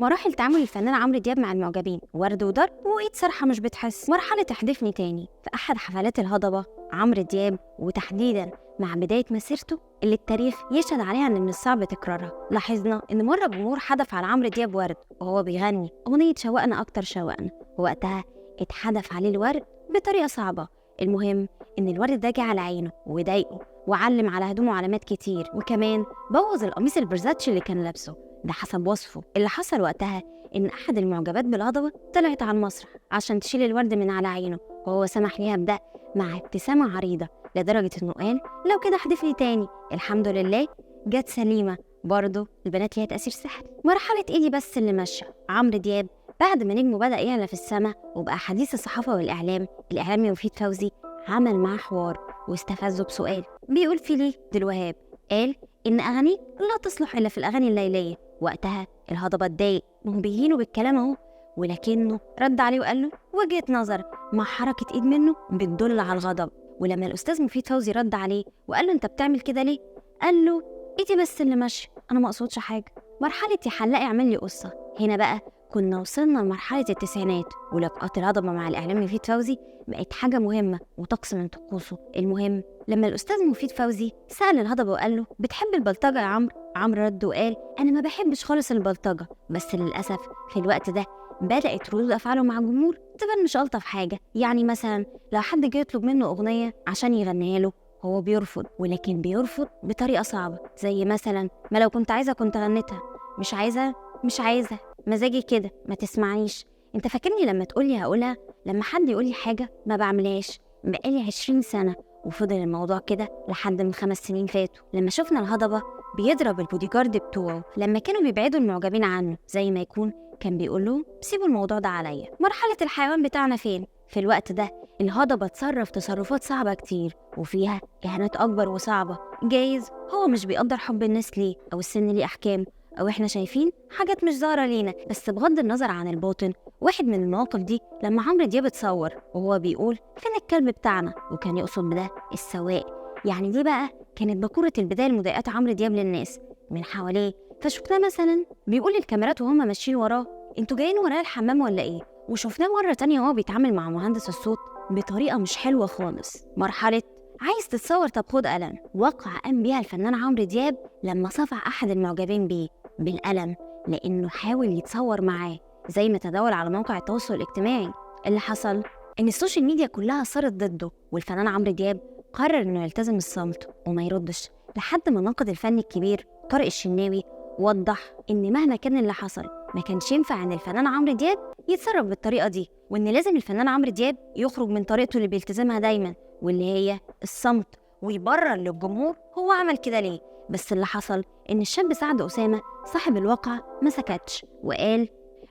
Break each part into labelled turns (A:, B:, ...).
A: مراحل تعامل الفنان عمرو دياب مع المعجبين: ورد وضرب وايد صرحة مش بتحس. مرحلة تحدفني تاني. في أحد حفلات الهضبة عمرو دياب، وتحديدا مع بداية مسيرته اللي التاريخ يشهد عليها إن من الصعب تكرارها، لاحظنا إن مرة الجمهور حدف على عمرو دياب ورد وهو بيغني أغنية شوقنا أكتر شوقنا، ووقتها اتحدف عليه الورد بطريقة صعبة. المهم إن الورد ده جه على عينه وضايقه وعلم على هدومه علامات كتير، وكمان بوظ القميص الفيرزاتشي اللي كان لابسه، ده حسب وصفه. اللي حصل وقتها إن أحد المعجبات بالهضبة طلعت على المسرح عشان تشيل الورد من على عينه، وهو سمح ليها بده مع ابتسامة عريضة، لدرجة إنه قال لو كده احدفني تاني. الحمد لله جت سليمة. برضه البنات ليها تأثير سحري. مرحلة إيدي بس اللي ماشية. عمرو دياب بعد ما نجمه بدأ يعلى في السما وبقى حديث الصحافة والإعلام، الإعلامي مفيد فوزي عمل معاه حوار واستفزه بسؤال بيقول فيه ليه عبد الوهاب قال إن أغانيه لا تصلح إلا في الأغاني الليلية. وقتها الهضبة اتضايق، ما هو بيهينه بالكلام أهو، ولكنه رد عليه وقال له وجهة نظر مع حركة إيد منه بتدل على الغضب. ولما الأستاذ مفيد فوزي رد عليه وقال له أنت بتعمل كده ليه؟ قال له إيدي بس اللي ماشية، أنا ما أقصدش حاجة. مرحلة يا حلاق اعمل لي قصة. هنا بقى كنا وصلنا لمرحلة التسعينات، ولقاءات الهضبة مع الإعلامي مفيد فوزي بقت حاجة مهمة وطقس من طقوسه. المهم لما الأستاذ مفيد فوزي سأل الهضبة وقال له بتحب البلطجة يا عمرو؟ عمرو رد وقال أنا ما بحبش خالص البلطجة، بس للأسف في الوقت ده بدأت ردود أفعاله مع الجمهور تبان مش ألطف حاجة. يعني مثلا لو حد جه يطلب منه أغنية عشان يغنيها له هو بيرفض، ولكن بيرفض بطريقة صعبة، زي مثلا ما لو كنت عايزة كنت غنيتها، مش عايزة مش عايزة، مزاجي كده ما تسمعنيش، انت فاكرني لما تقولي هقولها، لما حد يقولي حاجة ما بعملهاش، بقالي 20 سنة. وفضل الموضوع كده لحد من 5 سنين فاتوا لما شفنا الهضبة بيضرب البودي جارد بتوعه لما كانوا بيبعدوا المعجبين عنه، زي ما يكون كان بيقول لهم سيبوا الموضوع ده عليا. مرحلة الحيوان بتاعنا فين؟ في الوقت ده الهضبة اتصرف تصرفات صعبة كتير وفيها إهانات أكبر وصعبة. جايز هو مش بيقدر حب الناس ليه، أو السن ليه أحكام، أو إحنا شايفين حاجات مش ظاهرة لينا، بس بغض النظر عن الباطن. واحد من المواقف دي لما عمرو دياب اتصور وهو بيقول فين الكلب بتاعنا، وكان يقصد بده السواق. يعني دي بقى كانت باكورة البداية لمضايقات عمرو دياب للناس من حواليه. فشفناه مثلا بيقول للكاميرات وهم ماشيين وراه انتوا جايين ورايا الحمام ولا ايه؟ وشفناه مرة تانية وهو بيتعامل مع مهندس الصوت بطريقة مش حلوة خالص. مرحلة عايز تتصور طب خد قلم، وقع قام بيها الفنان عمرو دياب لما صفع أحد المعجبين بيه بالقلم لأنه حاول يتصور معاه، زي ما تداول على موقع التواصل الاجتماعي. اللي حصل إن ال social media كلها صارت ضده، والفنان عمرو دياب قرر إنه يلتزم الصمت وما يردش لحد ما الناقد الفني الكبير طارق الشناوي وضح إن مهما كان اللي حصل ما كانش ينفع إن الفنان عمرو دياب يتصرف بالطريقة دي، وإن لازم الفنان عمرو دياب يخرج من طريقته اللي بيلتزمها دايما واللي هي الصمت، ويبرر للجمهور هو عمل كده ليه. بس اللي حصل إن الشاب سعد أسامة صاحب الواقعة ما سكتش وقال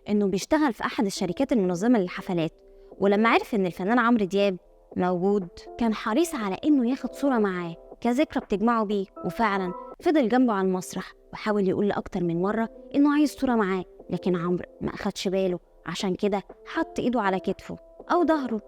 A: إنه بيشتغل في أحد الشركات المنظمة للحفلات، ولما عرف إن الفنان عمرو دياب موجود كان حريص على إنه ياخد صورة معاه كذكرى بتجمعه بيه، وفعلا فضل جنبه على المسرح وحاول يقول لأكتر من مرة إنه عايز صورة معاه، لكن عمرو ما أخدش باله، عشان كده حط إيده على كتفه أو ظهره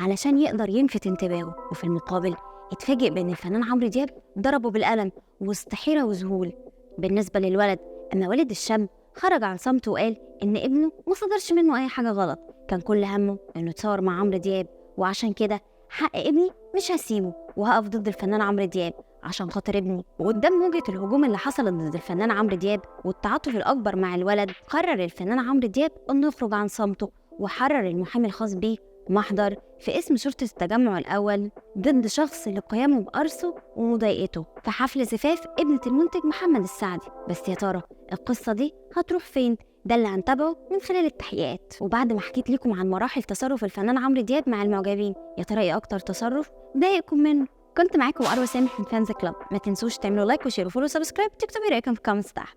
A: علشان يقدر يلفت انتباهه. وفي المقابل اتفاجئ بأن الفنان عمرو دياب ضربه بالقلم وسط حيرة وذهول. بالنسبة للولد، أما والد الشاب خرج عن صمته وقال إن ابنه ما صدرش منه أي حاجة غلط، كان كل همه إنه يتصور مع عمرو دياب، وعشان كده حق ابني مش هسيبه وهقف ضد الفنان عمرو دياب عشان خاطر ابني. وقدام موجة الهجوم اللي حصلت ضد الفنان عمرو دياب والتعاطف الأكبر مع الولد، قرر الفنان عمرو دياب إنه يخرج عن صمته، وحرر المحامي الخاص بيه محضر في اسم شرطة التجمع الأول ضد شخص لقيامه بقرصه ومضايقته في حفل زفاف ابنة المنتج محمد السعدي. بس يا ترى القصة دي هتروح فين؟ ده اللي هنتابعه من خلال التحقيقات. وبعد ما حكيت لكم عن مراحل تصرف الفنان عمرو دياب مع المعجبين، يا ترى ايه أكتر تصرف ضايقكم منه؟ كنت معاكم أروى سامح من Fans Club. ما تنسوش تعملوا like و share و follow و subscribe، تكتبوا رأيكم في comments تحت.